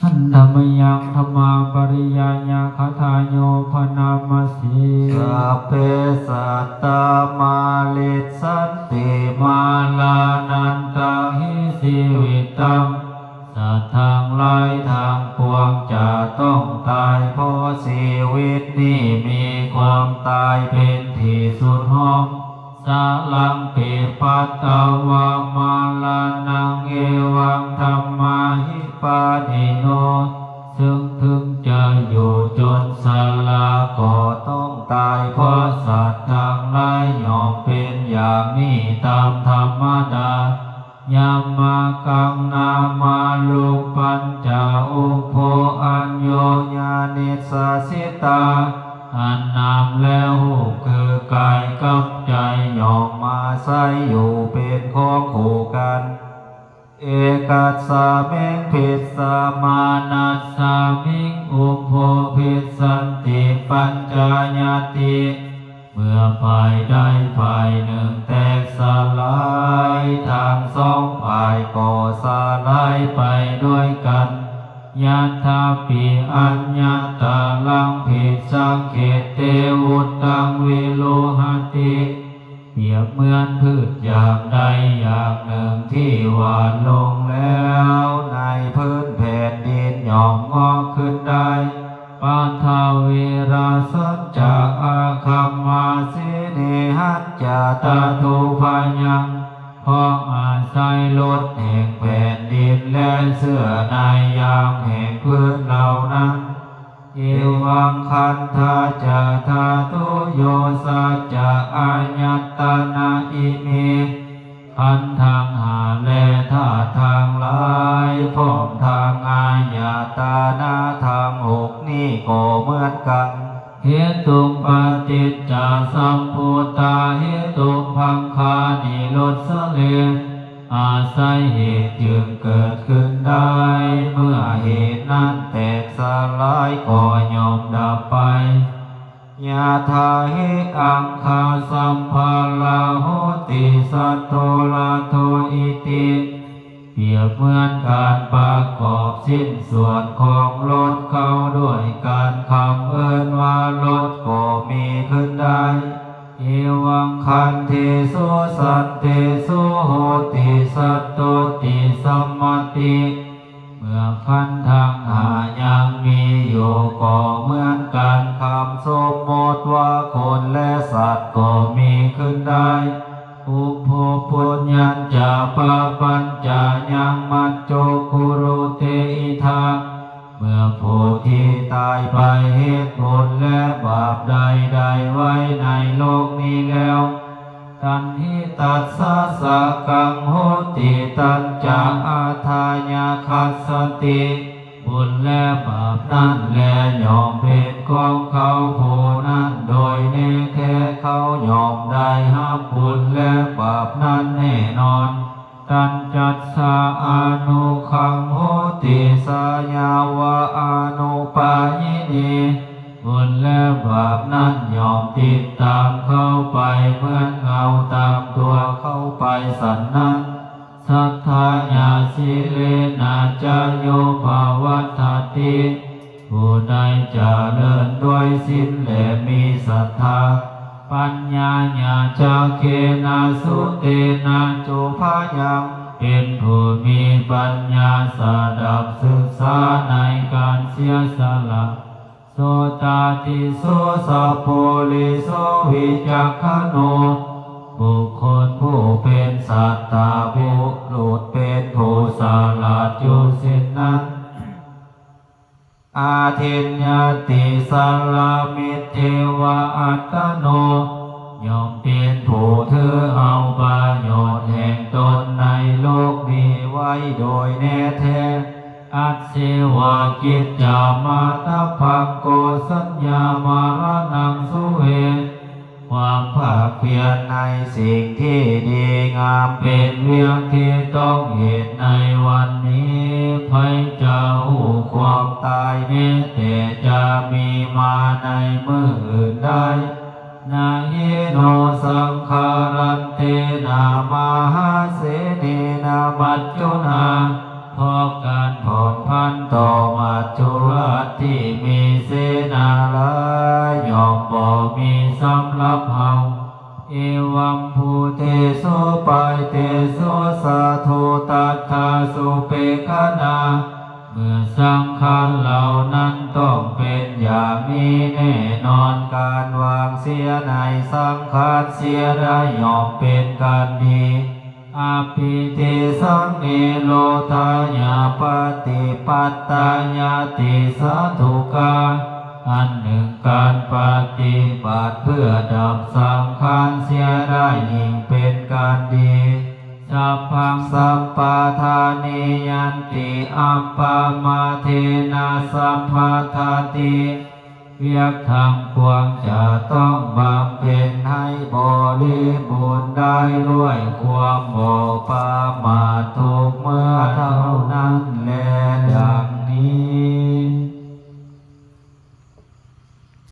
Handa mayaṃ dhammāpariñāyakathayo bhaṇāma se. Sabbe sattā marissantimaraṇantaṃ hi jīvitaṃ. ສັດທັງຫຼາຍທັງປວງຈະຕ້ອງຕາຍ ເພາະຊີວິດນີ້ມີຄວາມຕາຍເປັນທີ່ສຸດຮອມ. Sāraṃ pi patvā maraṇaṃ, evaṃ dhammāhi pāṇino. ເຊິ່ງເຖິງຈະຢູ່ຈົນຊະລາກໍຕ້ອງຕາຍ ເພາະສັດທັງຫຼາຍຍ່ອມເປັນຢ່າງນີ້ຕາມທຳມະດາ. Yamakaṃ nāma rūpañca, ubho añño ñāṇissa jitā. ອັນນາມແລຮູບຄືກາຍກັບໃຈ ຍ່ອມມາໃຊ້ຢູ່ເປັນຂອງຄູ່ກັນ. Ekasmiṃ bhissamānasmiṃ, ubho bhissanti pañcayati. ເມື່ອຝ່າຍໃດຝ່າຍໜຶ່ງແຕກສະຫຼາຍ ທັງສອງຝ່າຍກໍສະຫຼາຍໄປດ້ວຍກັນ. Yadāpi aññataraṃ bhikkhate vuttaṃ vilohati. ປຽບເໝືອນພືດຢ່າງໃດຢ່າງໜຶ່ງທີ່ຫວ່ານລົງແລ້ວໃນພື້ນແຜ່ນດິນ ຍ່ອມງອກຂຶ້ນໄດ້. Paṭhavirasañca āgamā, jinehañca tadubhayaṃ. ເພາະອາໄສລົດແຫ່ງແຜ່ນດິນ ແລະເຊື້ອໃນຢາງແຫ່ງພື້ນເຫຼົ່ານັ້ນ. Evaṃ gandhā ca dhātuyo sañca āyatana ime. ຂັນທັງຫ້າ ແລະ ທາດທັງຫຼາຍ ພ້ອມທັງອາຍະຕະນະທັງຫົກນີ້ກໍເໝືອນກັນ. Hetuṃ paṭiccasamuppādā, hetuṃ bhaṅgāni ruccare. ອາໄສເຫດຈຶ່ງເກີດຂຶ້ນໄດ້ ເມື່ອເຫດນັ້ນແຕກສະຫຼາຍກໍຍ່ອມດັບໄປ. Yathā hi aṅgasambhāro hoti satto ratho iti. ປຽບເໝືອນການປະກອບຊິ້ນສ່ວນຂອງລົດເຂົ້າດ້ວຍການຄຳເອີ້ນວ່າລົດກໍມີຂຶ້ນໄດ້. Evaṃ khantīsu santīsu hoti sattoti sammati. ເມື່ອຂັນທັງຫ້າຍັງມີຢູ່ກໍເໝືອນກັນ ຄຳສົມມຸດວ່າຄົນ ແລະ ສັດກໍມີຂຶ້ນໄດ້. Ubho puññañca pāpañca yaṃ majjho kurutehi ṭha. ເມື່ອຜູ້ທີ່ຕາຍໄປເຮັດບຸນ ແລະ ບາບໃດໆໄວ້ໃນໂລກນີ້ແລ້ວ. Taṃ hi tassa sākaṃ hoti, tañca atthāya gacchanti. ບຸນ ແລະ ບາບນັ້ນແລ ຍ່ອມເປັນຂອງເຂົາຜູ້ນັ້ນ ໂດຍແນ່ແທ້ເຂົາຍ່ອມໄດ້ຮັບບຸນ ແລະ ບາບນັ້ນແນ່ນອນ. Tañcassa anuggaṃ hoti, sāyāva anupāyini. ບຸນ ແລະ ບາບນັ້ນຍ່ອມຕິດຕາມເຂົາໄປ ເໝືອນເງົາຕາມຕົວເຂົາໄປສັນນັ້ນ. Saddhāya sīlena ca yo pavaḍḍhati. ຜູ້ໃດຈະເລີນດ້ວຍສິນ ແລະ ມີສັດທາ. Paññāya ca khena sutena cobhayaṃ. ເປັນຜູ້ມີປັນຍາສະດັບສຶກສາໃນການເສຍສະຫຼະ. Sotthādhiso sappuriso vicakkhaṇo. ບຸກຄົນຜູ້ເປັນສັດຖະບຸລຸດ ເປັນຜູ້ສະຫຼາດຢູ່ເຊັ່ນນັ້ນ. Adinnati saramitteva attano. ຍ່ອມເປັນຜູ້ຖືເອົາປະໂຫຍດແຫ່ງຕົນໃນໂລກນີ້ໄວ້ໂດຍແນ່ແທ້. Asseva kiccamātappaṃ ko jaññā maraṇaṃ suve. ຄວາມພາກພຽນໃນສິ່ງທີ່ດີງາມເປັນວຽກທີ່ຕ້ອງເຮັດໃນວັນນີ້. ໃຜຈະຮູ້ຄວາມຕາຍແມ້ແຕ່ຈະມີມາໃນມື້ອື່ນໄດ້? Na hi no saṅgarantena mahāsenena maccunā. ເພ ເພາະການຜ່ອນຜັນຕໍ່ມັດຈຸລາດທີ່ມີເສນາຫຼາຍ ຍ່ອມບໍ່ມີສຳລັບເຮົາ. ເອວັມພູເຕໂສ ປາຍເຕໂສ ສາທຸ ຕັດຖາສຸເປກຂະນາ ເມື່ອສັງຂານເຫຼົ່ານັ້ນຕ້ອງເປັນຢ່າງນີ້ແນ່ນອນ ການວາງເສຍໃນສັງຂານເສຍໄດ້ ຍ່ອມເປັນການດີ. ອະປິເຕສັງນິໂຣທາຍະ ປະຕິປັດຕາຍາຕິ ສາທຸກາ ອັນໜຶ່ງການປະຕິບັດເພື່ອດັບສັງຂານເສຍໄດ້ ຍິ່ງເປັນການດີ. ສັບພັງ ສຳປະທານີ ຍັນຕິ ອັບປະມາເທນະ ສຳພັດຖະຕິ ວຽກທັງປວງຈະຕ້ອງບຳເພັນໃຫ້ບໍລິບູນໄດ້ດ້ວຍຄວາມບໍ່ປະໝາດທຸກເມື່ອເທົ່ານັ້ນແລ.